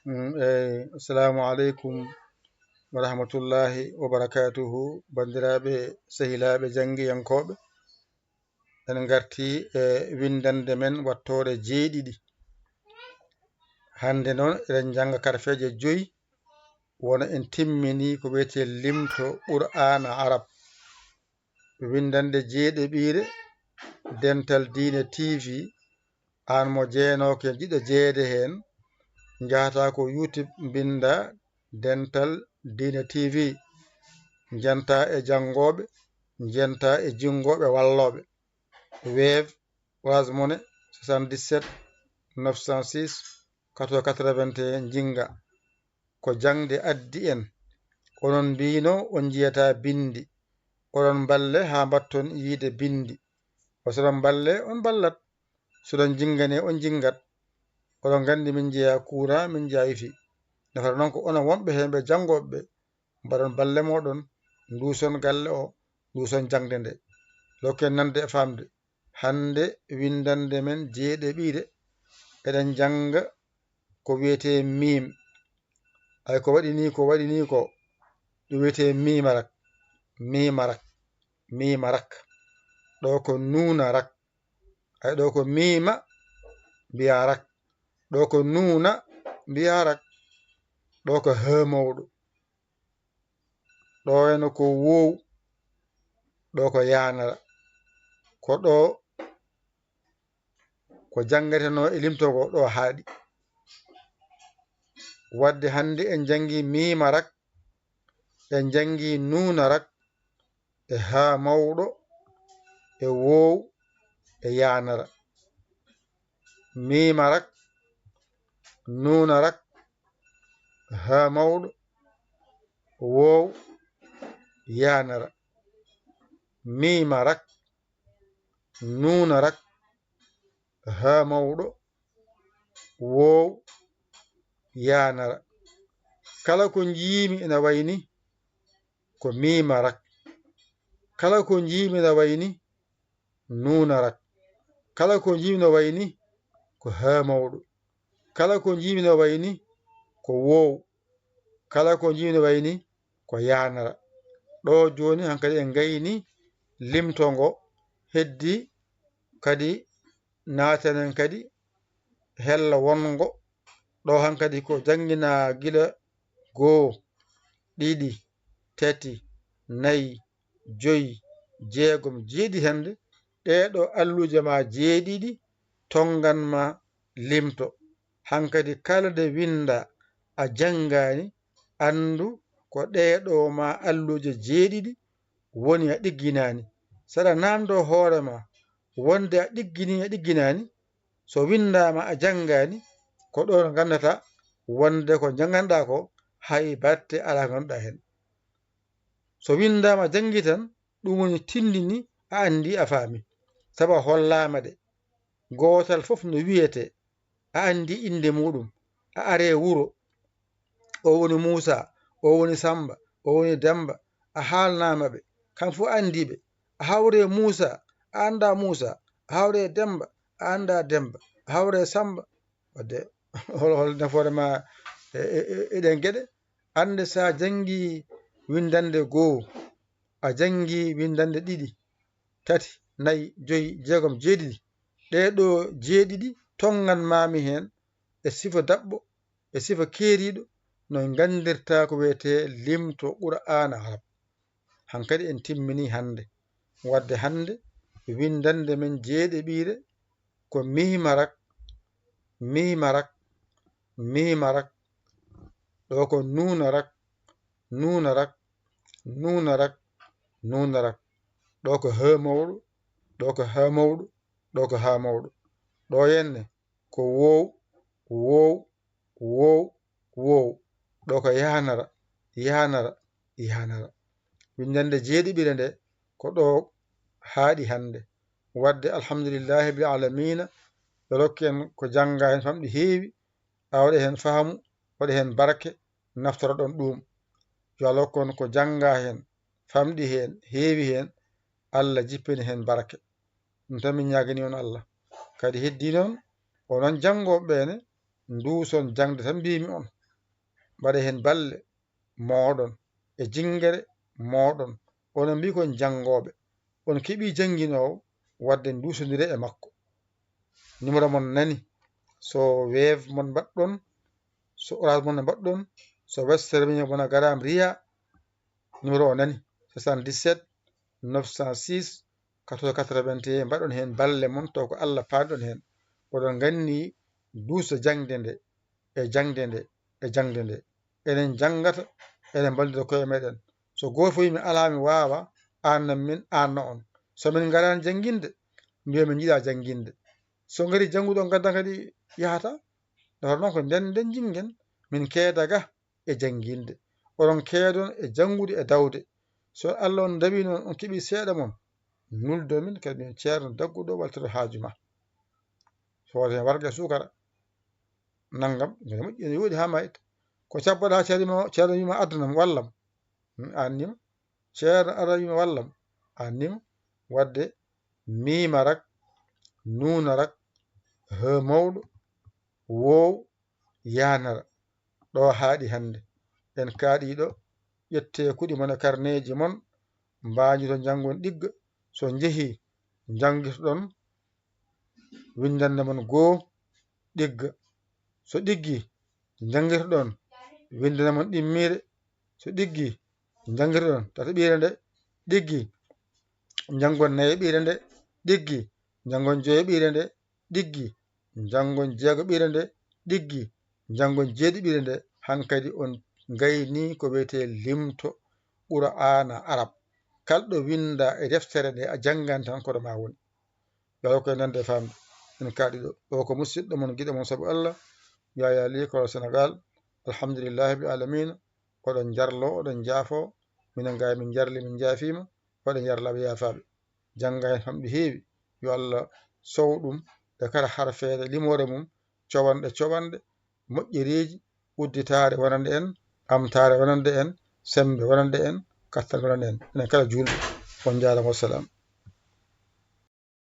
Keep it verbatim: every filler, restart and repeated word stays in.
Mm, eyi, assalamu aleykum wa rahmatullahi wa barakatuhu, banndiraaɓe, sehilaaɓe, janngiyankooɓe. En ngartii e winndannde men wattoore jeeɗiɗi. Hannde noon, eɗen njannga karfeeje joyi, wona en timminii ko wiyetee limto Qur'aana Arab. Winndannde jeeɗiɗiire, Dental Diine T V, aan mo jeenooke jiɗɗo jeyeede heen, njahataa ko YouTube, mbinndaa Dental Diine T V, njentaa e janngooɓe, njentaa e jinngooɓe wallooɓe. Wave, Orange Money, soixante-dix-sept neuf cent six quatre-vingts quatre-vingt-un, njinnga. Ko jaŋde addi en. Onon mbiino on njiyataa binndi. Oɗon mballe haa mbatton yiide binndi. O so oɗon mballe, on mballat. So oɗon jinngane, on jinngat. Oɗon nganndi min njeyaa kuuraa, min njeyaa wifi. Nafata noon ko onon wonɓe heen ɓe janngooɓe ɓe, mbaɗon balle mooɗon, nduuson galle o, nduuson jaŋde nde. Lokken nande e faamde. Hannde winndannde men jeeɗiɗiire, eɗen njannga ko wiyetee miim. Ay ko waɗi nii, ko waɗi nii ko, ɗum wiyetee miimarak, miimarak, miimarak. Ɗo ko nuunarak. Ay ɗo ko miima, mbiyaa rak. Ɗo ko nuuna, mbiyaa rak. Ɗo ko hee mawɗo. Ɗo ene ko woow, ɗo ko yaanara. Ko ɗo ko janngetenoo e limto ngo ɗo haaɗi. Wadde hannde en njanngi miima rak, en njanngi nuuna rak, e haa mawɗo, e woow, e yaanara. Miima rak, nuuna rak, haa mawɗo, woow, yaanara. Miima rak, nuuna rak, haa mawɗo, woow, yaanara. Kala ko njiimi ina wayi ni ko miima rak. Kala ko njiimi ina wayi ni nuuna rak. Kala ko njiimi ina wayi ni ko haa mawɗo. Kala ko njiimi ina wayi ni ko woow. Kala ko njiimi ina wayi ni ko yaanara. Ɗo jooni hankadi en ngayni limto ngo, heddi kadi naaten en kadi hella wonngo. Ɗo hankadi ko jannginaa gila goo, ɗiɗi, tati, nayi, joyi, jeegom, jeeɗiɗi hannde. Ɗee ɗo alluuje ma jeeɗiɗi tonngan ma limto. Hankadi kala nde winndaa a janngaani, anndu ko ɗee ɗo ma alluuje jeeɗiɗi woni a ɗigginaani. Saɗa naamndoo hoore ma wonde a ɗigginii a ɗigginaani, so winndaama a janngaani, ko ɗoon nganndataa wonde ko njannganɗaa ko hay batte alaa ko ngannduɗaa heen. So winndaama janngi tan, ɗum woni tinndini a anndi a faami. Sabu a hollaama ɗe. Gootal fof no wiyetee, a anndi innde muuɗum, a aree wuro. O woni Muusaa, o woni Sammba, o woni Demmba, a haalnaama ɓe. Kam fof anndi ɓe. A hawree Muusaa, a anndaa Muusaa, a hawree Demmba, a anndaa Demmba, a hawree Sammba. Wadde hol, hol nafoore ma e, e, e, e ɗeen geɗe? Annde so a janngii winndannde goo, a janngii winndannde ɗiɗi, tati, nayi, joyi, jeegom, jeeɗiɗi. Ɗee ɗo jeeɗiɗi tonngan ma mi heen e sifa daɓɓo, e sifa keeriiɗo, no nganndirtaa ko wiyetee limto Qur'aana Arab. Hankadi en timminii hannde. Wadde hannde winndannde men jeeɗiɗiire ko miima rak, miima rak, miima rak. Ɗo ko nuuna rak, nuuna rak, nuuna rak, nuuna rak. Ɗo ko hee mawɗo, ɗo ko haa mawɗo, ɗo ko haa mawɗo. Ɗo henne ko woow, woow, woow, woow. Ɗo ko yaanara, yaanara, yaanara. Winndannde jeeɗiɗiire nde ko ɗo haaɗi hannde. Wadde alhamdulillahi rabbil aalamiina, ɓe rokki en ko janngaa heen famɗi heewi, a waɗa heen faamu, waɗa heen barke, naftoroɗon ɗum. Yo Allah rokku en ko janngaa heen famɗi heen, heewi heen, Allah jippina heen barke. Ɗum tan min ñaaganii on Allah. Kadi heddii noon, onon janngooɓe ɓe ne, nduuson jaŋde tan mbiymi on. Mbaɗe heen balle mooɗon e jinngere mooɗon. Onon mbii ko on janngooɓe. On keɓii jannginoowo, waɗde nduusondire e makko. Numéro mon nani. So Wave mon mbaɗɗon, so Orange mon mbaɗɗon, so Western Union bona Garaam Riya, numéro o nani, soixante-dix-sept neuf cent six quatorze quatre-vingt-un, mbaɗon heen balle mon, taw ko Allah paanɗon heen. Oɗon nganni duuso jaŋde nde, e jaŋde nde, e jaŋde nde. Enen janngata, enen mballondira koye meɗen. So gooto fof wi mi alaa, mi waawa, aannan min, aanna on. So min ngaraani jannginde, mbiya min njiɗaa jannginde. So ngari janngude on gadda kadi yahata. Ɗo noon ko nden, nden jingen, min keeda ga e jannginde. Oɗon keedon e janngude e dawde. So Allah on dawii noon, on keɓii seeɗa mon, nuldo min, kadi min ceerno dagguɗo waltoro haaju ma. So woote heen warga e suukara, nanngam, ngam moƴƴi, ene yooɗi haa mayta. Ko cabboɗaa ceerno ma, ceerno wiima addanam, wallam. Hmm, aan nima. Ceerno ara wiima wallam, aan nima. Waɗde miima rak, nuuna rak, he mawɗo, woow, yaanara. Ɗo haaɗi hannde. En kaaɗii ɗo, ƴettee kuɗi mon e karneeji mon, mbaajito njanngon ɗigga. So njehii, njanngitoɗon winndande mon goo ɗigga. So ɗiggii, njanngitoɗon winndande mon ɗimmiire. So ɗiggii, njanngitoɗon tataɓiire nde, ɗiggii, njanngon nayaɓiire nde, ɗiggii, njanngon joyaɓiire nde, ɗiggii, njanngon jeegoɓiire nde, ɗiggii, njanngon jeeɗiɓiire nde. Hankadi on ngaynii ko wiyetee limto Qur'aana Arab. Kala ɗo winndaa e deftere nde, a janngan tan ko ɗo ma woni. Yo Allah ko e nande e faamde. En kaaɗi ɗo. O ko musiɗɗo mon, giɗo mon sabu Allah, Yaya Ly, Kolda, Senegaal. Alhamdulillahi rabbil aalamiina. Oɗon njarlo, oɗon njaafo. Minen gaa min njarli, min njaafiima. Waɗa yarlaaɓe yaafaaɓe. Jannga heen hamɓe heewi. Yo Allah sow ɗum e kala harfeere limoore mum, cowanɗe cowanɗe, moƴƴereeji, udditaare wonande en, ɓamtaare wonande en, semmbe wonande en, kattan wonande en. Enen kala juulɓe, on njaaraama, wassalam.